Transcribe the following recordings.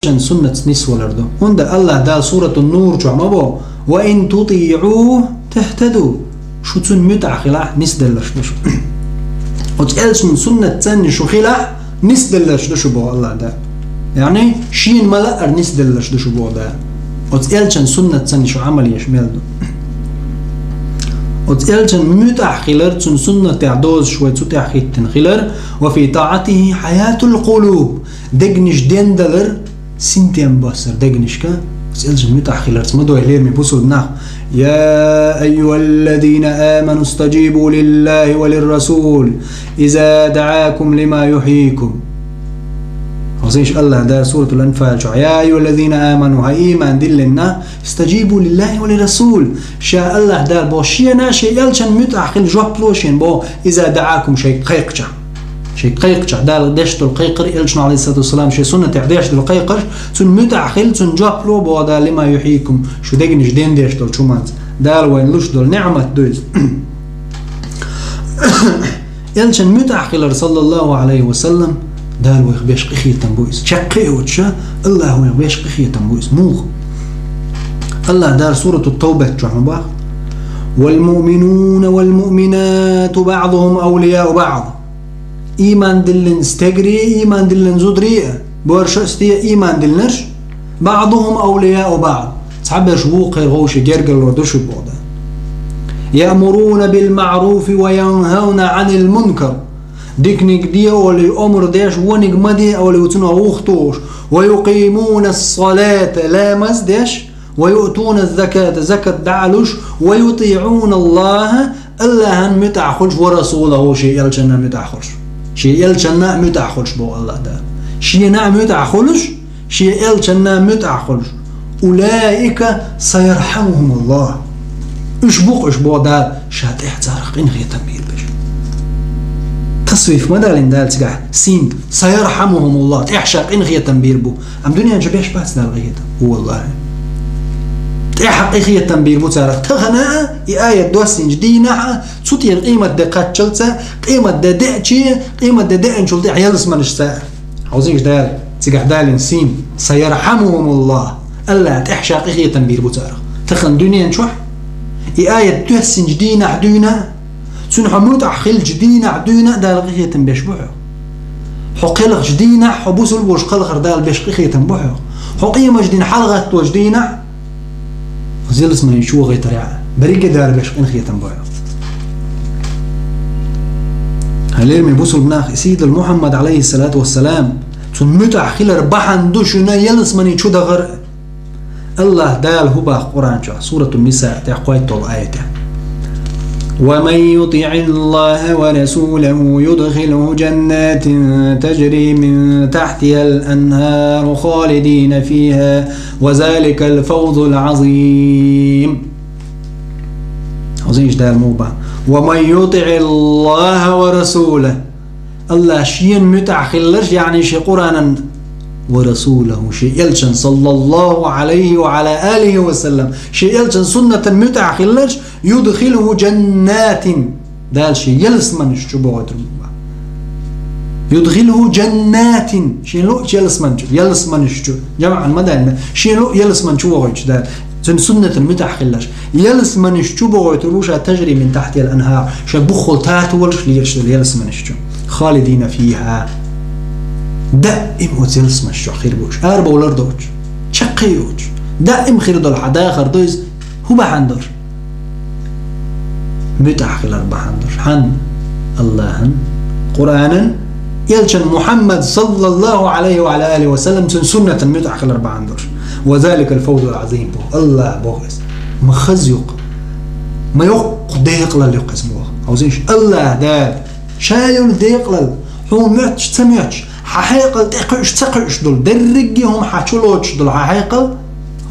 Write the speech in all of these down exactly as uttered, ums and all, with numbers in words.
элчан суннатца нисвалар ду. ХӀунда АллахӀ Дала Суратун Нур чохь ма бо: «Ва ин тутиӀу тахтаду». Шу цунна муьтӀахь хилахь, нисделларш ду шу. Оцу элчан суннатца шу хилахь, нисделларш ду шу боху АллахӀ Дала. Яъни, шена ма-лаъара нисделларш ду шу боху Дала. Оцу элчан суннатца шу Ӏамал еш мел ду. Оцу элчан муьтӀахь хилар, цунна суннатехь дозуш вай цу тӀехь хӀиттина хилар, «ва фи таӀатихи хьаятул къулуб», дегнаш дендалар, синтем боссар дегнашка, оцу элчан муьтӀахь хиларца ма дой, лераме бусулба нах. «Я айюхаллазина аману стаджибу лиллахи ва лиррасул, иза даӀакум лима юхьйикум». Хьовсийша, АллахӀ Дала Суратул Анфал чохь: «Я айюхаллазина аману», хӀай ийман диллина нах, «стаджибу лиллахи ва лиррасул». Ша АллахӀ Дала боху, шена шен элчан муьтӀахь хила жоп ло шена боху, «иза даӀакум», шайга кхайкхачахь. Шайга кхайкхачахь, Дала деш долу кхайкхар, элчано, алейхиссалату вассалам, шен суннатехь деш долу кхайкхарш, цунна муьтӀахь хила, цунна жоп ло боху Дала, «лима юхьйикум», шу дегнаш дендеш долчу хӀуманца. Дала вайна луш долу неӀмат ду иза. Элчан муьтӀахь хилар, саллаллаху алейхи ва саллам, Дала вайх беш къинхетам бу иза. Чаккхе а воцуша, АллахӀ вайх беш къинхетам бу иза. Муха? АллахӀ Дала Сурату Тавбат чохь ма боху: «Вал муъминуна вал муъминату баъдухум авлияу баъд». Ийман диллина стегарий, ийман диллина зударий а, боьрша а, стега а ийман диллинарш, «баъдухум авлияу баъд». Цхьаберш вукхеран вовшийн гергарло ду шу боху Дала. «Яъмуруна бил маъруфи ва янхавна Ӏанил мункар». Диканиг де олий омра деш, вониг ма де олий цунах вухатухуш. «Ва юкъимуна ссалата», ламаз деш, «ва юътуна ззаката», закат дӀа а луш, «ва ютиӀуна Аллаха», АллахӀан муьтӀахь хуьлуш, «ва расулаху», шен элчанна муьтӀахь хуьлуш. Шен элчанна муьтӀахь хуьлуш боху АллахӀ Дала. Шена а муьтӀахь хуьлуш, шен элчанна муьтӀахь хуьлуш. «Улаика сайархьамухумуллах». Уьш бу-кх уьш боху Дала, ша тӀехь царах къинхетам бийр берш. Тасвиф ма далийна Дала цигахь, син, «сайархьамухумуллах», тӀехь ша къинхетам бийр бу. Амма дуьнен чу беш бац Дала къинхетам. ВаллахӀи. ТӀехь къинхетам бийр бу царах. Тахана а, и аят доссийначу дийнахь а, цу тӀера къемат де кхаччалца, къемат де деачи, къемат де деанчул тӀехь ялсаманаш ца. Хьовзийша Дала, цигахь далийна син, «сайархьамухумуллах». АллахӀ тӀехь ша къинхетам бийр бу царах. Тахана дуьнен чохь, и аят доссийначу дийнахь дуьйна, цуьнан хьо муьтӀахь хиллачу дийнахь дуьйна а Дала къинхетам беш бу хьох. Хьо кхелхачу дийнахь, хьо бусулба волуш кхалхар Дала беш къинхетам бу хьох. Хьо къематдийнахь хьалагӀатталучу дийнахь, ялсамани чу вахийтарехь, берриге Дала беш къинхетам бу хьох. Хьалераме бусулба нах, и сийдолу Мухьаммад, алейхиссалату вассалам, цунна муьтӀахь хилар бахьана ду шуна ялсамани чу дахар. АллахӀ Дала хӀун боху Къуръан чохь, Суратун Ниса тӀехь кхойтталгӀа аятехь: «Ва ман ютиӀиллаха ва расулаху юдхилху жаннатин таджри мин тахтихал анхару халидина фиха ва заликал фавзул азим». Хьовзийша Дала муха боху: «Ва ман ютиӀиллаха ва расулаху». АллахӀ шена муьтӀахь хилларш, яъни шен Къуръанан, «ва расулаху», шен элчан, саллаллаху алейхи ва ала алихи ва саллам, шен элчан суннатан муьтӀахь хилларш, «юдхилху жаннатин», Дала шен ялсаманаш чу бохуьйтур бу. «Юдхилху жаннатин», шен луъучу ялсаман чу, ялсаманаш чу, жамаӀан ма даьлла, шен луъу ялсаман чу вохуьйтуш Дала. Цуьнан суннатан муьтӀахь хилларш. Ялсаманаш чу бохуьйтур бу ша, «таджри мин тахтихал анхар», шайн буххал тата волуш лелаш долу ялсаманаш чу. «Халидина фиха». Даим оцу ялсаманаш чохь хир бу уьш. Арабовлар доцуш. Чаккхе йоцуш. Даим хир долу хьан дахар ду иза. ХӀун бахьана долуш? МуьтӀахь хилар бахьана долуш. Хьан? АллахӀан, Къуръанан, элчан Мухьаммад, саллаллаху алейхи ва ала алихи ва саллам, цуьнан суннатан муьтӀахь хилар бахьана долуш. «Ва заликал фавзул азим» боху. АллахӀ боху иза. Ма хаза ю-кх. Ма йоккха декъалалла ю-кх иза боху. Хьовзийша, АллахӀ Дала, ша йолу декъалалла, хьуна моьттуш ца моьттуш, хьан хьекъал тӀе кхуьуш ца кхуьуш долу дерриге хӀума хьан чу лоцуш долу хьан хьекъал,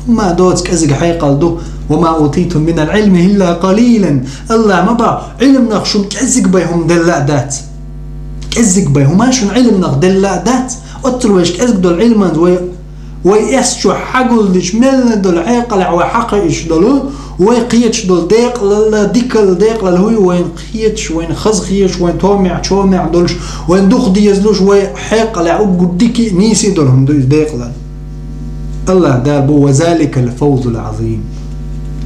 хӀумма доцу кӀезиг хьекъал ду. «Ва ма утитум минал Ӏилми илла къалилан». АллахӀ ма боху, Ӏилманах шуна кӀезиг бен хӀума делла а дац. КӀезиг бен хӀума шуна Ӏилманах делла а дац. Оццул вайша кӀезиг долу Ӏилманца вай, вай эс чу хьагулдича, мелла долу хьекъалехь вай хьакхуьуш долу, вай кхеташ долу декъалалла, дикалла декъалалла хӀу ю вайна кхеташ, вайна хаза хеташ, вайна томехь, чомехь долуш, вайна дукха дезалуш, вай хьекъалехь уггар дика а, нийса а долу хӀума ду иза декъалалла. АллахӀ Дала бу: «Ва заликал фавзул азим».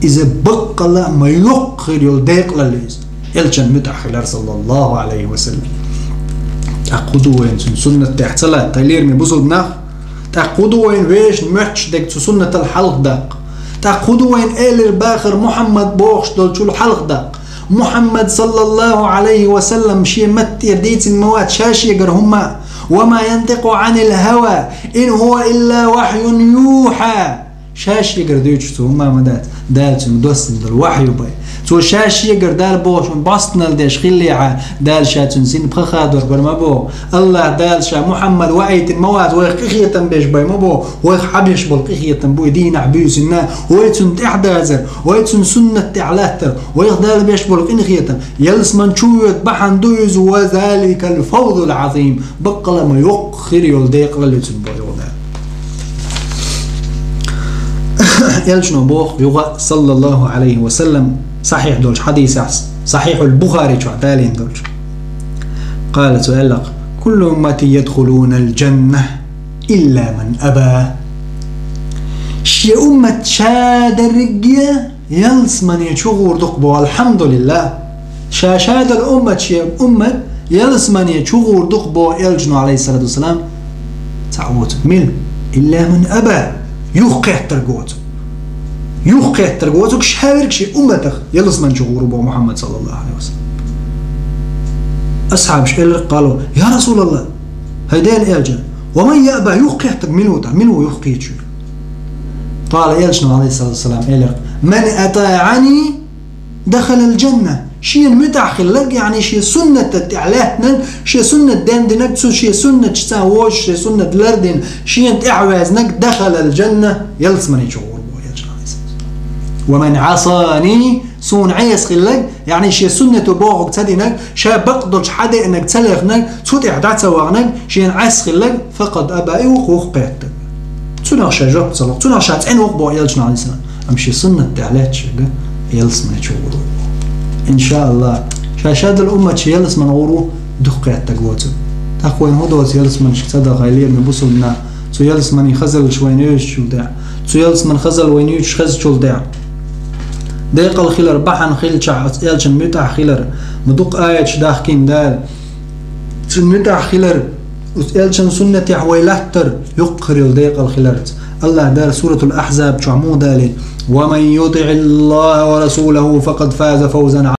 Иза баккъала а ма йоккха хир йолу декъалалла иза. Элчан муьтӀахь хилар, саллаллаху Ӏалайхи ва саллам. ТӀаккха хӀун ду вайна цуьнан суннат тӀехь ца латта, лераме бусулба нах? ТӀаккха хӀун ду вайна вешан моьттуш дерг цу суннатал хьалха даккха? ТӀаккха хӀун ду вайна элира бахар Мухьаммад бохуш долчул хьалха даккха? Мухьаммад, саллаллаху Ӏалайхи ва саллам, шен маттера дийцина ма вац ша шегара хӀумма. «Ва ма янтикъу Ӏанил хӀава, ин хӀува илла вахьюн юхьа». Ша шегара дуьйцуш цо хӀумма ма дац, Дала цуьнга доссина долу вахьйу бай. Цо ша шегара Дала бохучун бӀостанал деш хиллехьа, Дала ша цуьнан сина пха хадор бара ма боху. АллахӀ Дала ша Мухьаммад ваийтина ма вац, вайх къинхетам беш бай ма боху, вайх хьан беш болу къинхетам бу и дийнахь буьйсинна, вай цунна тӀаьхьадазар, вай цуьнан суннат тӀехь латтар, вайх Дала беш болу къинхетам. Ялсамани чу воьду бахьана ду иза, ва заликал фавзул Ӏазим. Баккъала а ма йоккха хир йолу декъалалла иза бу, йолу Дала. Элчано боху юха, саллаллаху Ӏалайхи ва саллам, сахьихь долчу хьадисехь, Сахьихьул Бухари чохь далийна долчу. Къала, цо аьлла-кх: «Куллу уммати ядхулунал джанна, илла ман аба». Шен уммат ша дерриге ялсамане чу гӀур ду-кх бо, алхьамдулиллах. Ша-ша долу уммат, шен уммат ялсамане чу гӀур ду-кх бо, Элчано, Ӏалайхиссалату вассалам, цхьаъ воцург. Мила? Илла ман аба. Юхакхеттарг воцург. Юхакхеттарг воцург ша верг шен умматах ялсамане чу гӀур ву бо Мухьаммад, саллаллаху Ӏалайхи ва саллам. Асхьабаш элира-кх, къалу: «Я Расулаллах, хӀай Делан Элча, ва ман яъба, юхакхеттарг мила ву тӀаккха, мила ву юхакхеташ верг?» Къала, Элчано, Ӏалайхиссалату вассалам, элира: «Ман атаӀани дахалал джанна». Шена муьтӀахь хилларг, яъни шен суннатан тӀехь лаьттинарг, шен суннат дендинарг, цу шен суннаташца вожуш, шен суннат лардина, шена тӀаьхьаваьзнарг, дахалал джанна, ялсамане чу гӀур ву бо, Элчано, Ӏалайхиссалату вассалам. «Ва ман Ӏасани», суна Ӏеса хилларг, яъни шен суннато бохург ца динарг, ша бакъдолчу хьан деанарг ца лехнарг, цу тӀехь дӀа ца вахнарг, шена Ӏеса хилларг, «факъад аба», и ву-кх юхакхеттарг. Цунах ша жоп ца ло, цунах ша цӀена ву-кх бо, Элчано, Ӏалайхиссалам. Амма шен суннат тӀехь лаьтташ верг ялсамане чу гӀур ву. Иншааллах, ша-ша долу уммат шен ялсамане гӀур ву, юхакхеттарг воцург. ТӀаккха вайна хӀун доцу ялсаманешка ца даха, хӀай лераме бусулба нах? Цу ялсаманин хазаллаш вайна оьшучул тӀаьхьа, цу ялсаманин хазалла вайна юьйцуш хезачул тӀаьхьа, декъала хилар бахьана хилчахь, оцу Элчан муьтӀахь хилар, ма дукха аяташ дахкийна Дала. Цуьнан муьтӀахь хилар, оцу Элчан суннатехь вай латтар, юххера йолу декъала хиларца. АллахӀ Дала Суратул Ахьзаб чохь муха далийна: «Ва ман ютиӀиллахӀа ва расулахӀу, факъад фаза фавзан